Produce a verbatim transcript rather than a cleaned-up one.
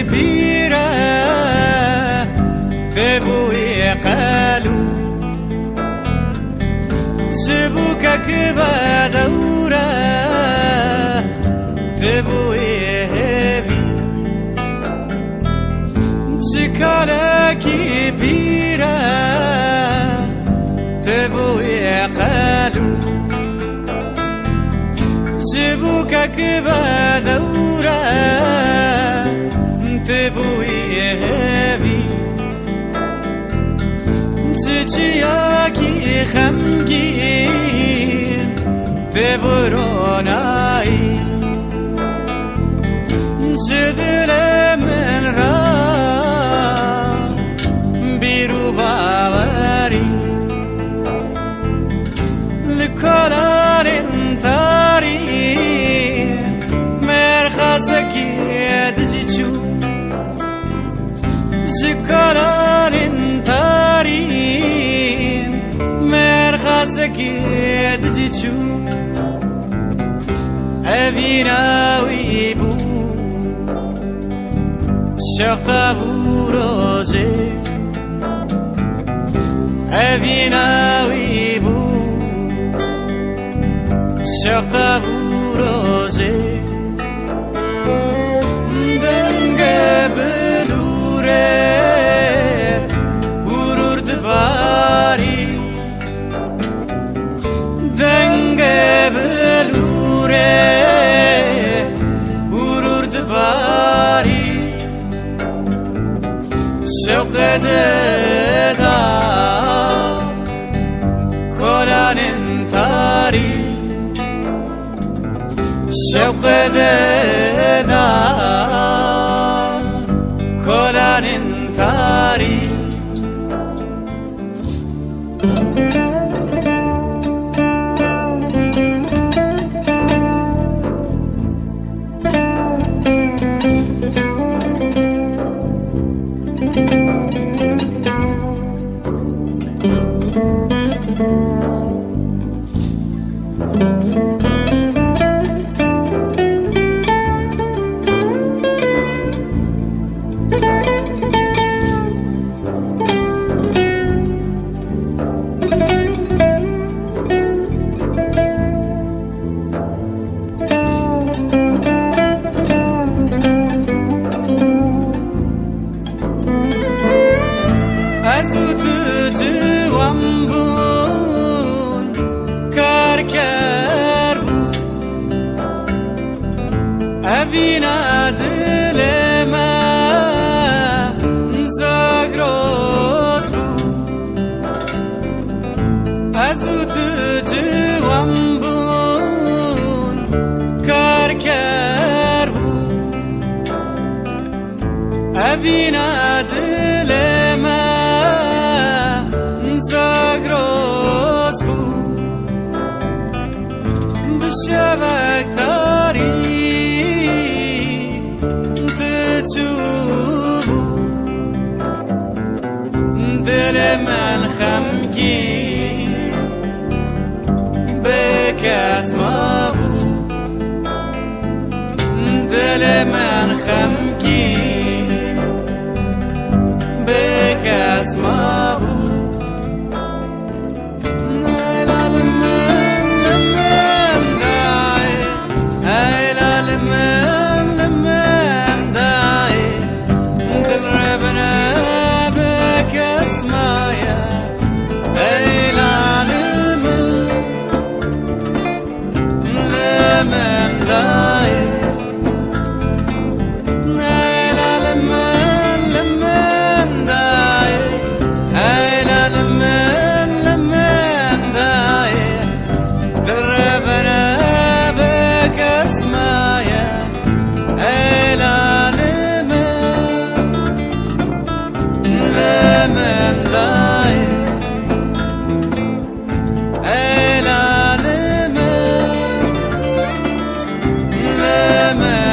Pîre tê bûyê qelû, ji bûkek be dewre tê bûyê hêvî. Ji kalekî pîre tê bûyê qelû, ji bûkek be dewre tê bûyê hêvî. Ji çiyakî xemgîn tê bû ronayî. Ji dilê min re bîr û bawerî. Li kolanên tarî mêrxasekî dijî çû. Ji kolanên tarî mêrxasekî dijî çû. Evîna wî bû şewqa bû rojê. Evîna wî bû şewqa bû rojê. Denge bilûrê hûrûr dibarî. Denge bilûrê hûrûr dibarî. Şewqê dida kolanên tarî. Şewqê dida kolanên tarî. Ez û tu ciwan bûn, karker bûn. Evîna dilê me zagroz bû. Ez û tu ciwan bûn, karker bûn. Evîna dilê me zagroz bû. Bi şevek tarî tu çûbû. Dilê min xemgîn bê kes mabû. Dilê min xemgîn bê kes mabû. Ey lal min li min dayê, ey lal min li min dayê, dil rebe rebe kes maye, ey lal min li min dayê. Ey lal min, li min